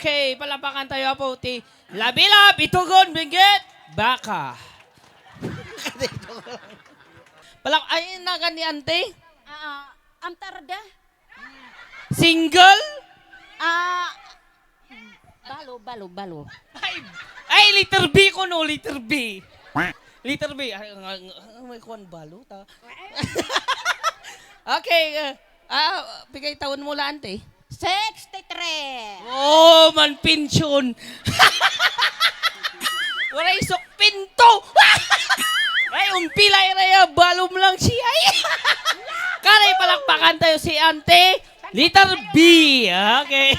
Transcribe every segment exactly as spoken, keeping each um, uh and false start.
Okay, palakpakan tayo apo ti Labilab Itogon Benguet Baca. Palak-, ay, nagan ni Ante? Ah, antar da. Single? Ah, balo, balo, balo. Ay, ay, letter B kono, letter B. Letter B. Ay, nga, nga, may kuwan balo, ta. Okay, eh, ah, pigay taon mo la, Ante? Sixty-three. Oh, manpensyon. Waray sukpin to. Ay, umpilay raya, balom lang siya. Kari, palakpakan tayo si Ante. Letter B. Okay.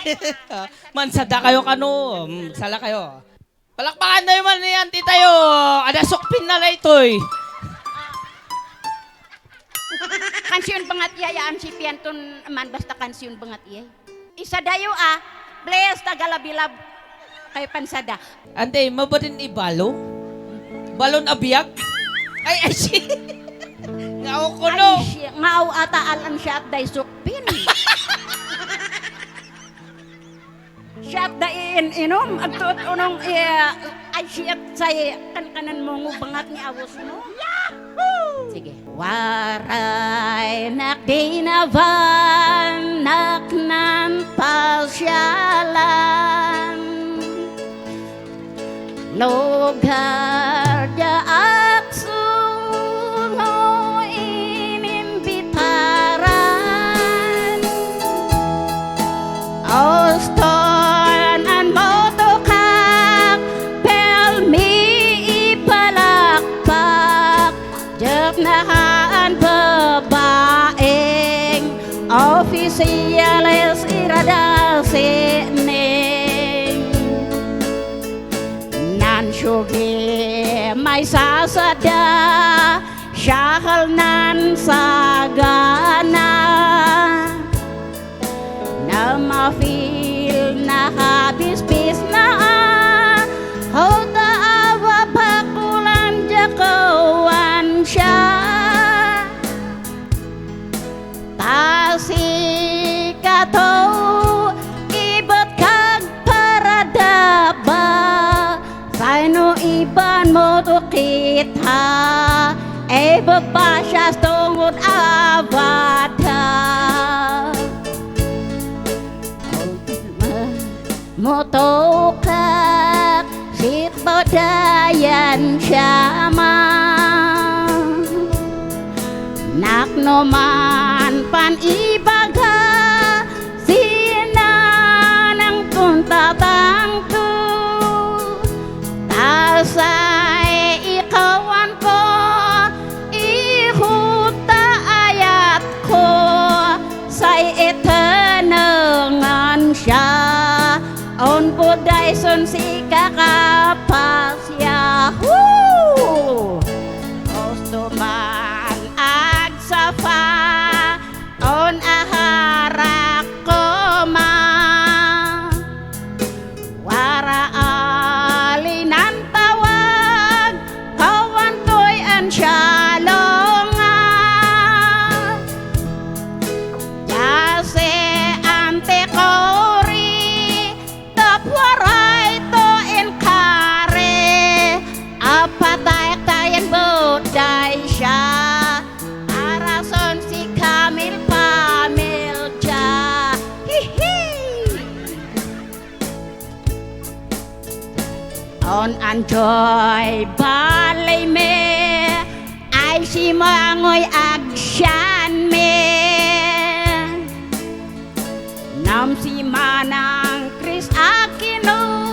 Mansada kayo kano. Mm, sala kayo. Palakpakan tayo man ni Ante tayo. Ada sukpin na la itoy. Kansiyon bangat iyay a, an si piyanton man basta kansiyon bangat iyay. Isa dayo a, please, taga Labilab. Kayo pansada. Ante, mabadin i balo? Balon a biyag? Ay, ay, si. Ngaw kono. Ay, si. Ngaw ata alan siya at day sukpin. Siya at da iin-inom, agtoot onong, iya, ay siya at say kankanan mongo bangat ni awos mo. Yahoo! Sige. Waray nak dinawan, nak nan pasyalan. Lugar da ak solo inimbitaran. Oston an moto kak pelmi ipalakpak. Jep na han babaeng opisyales irada sini. Nan syogi may sasada, syahal nan sagana. Na mafil na habisbis na a, hota awa pakulan jakowan siya. Tasi kato ibet kag paradaba, sayno iban moto kita, e bebasas tongot abada. Moto kak sitbo dayan siyama. Nak noman pan ibaga si nanang ton tatangko. Tasay ikawan ko, ihut ta ayat ko, say itenengan siya. On boday son si kakapas Yahoo! Osto man agsapa, on aharak ko ma. Wara ali nan tawag, kawan koy an siyalongan. Jase ante kori, Tap waray to inkare, a patay tayan boday siya, para son si Camille pamilya. Hihi. On anjoy balay me, ay si Mangoy agsiyan me. Nam si Manang Chris Aquino,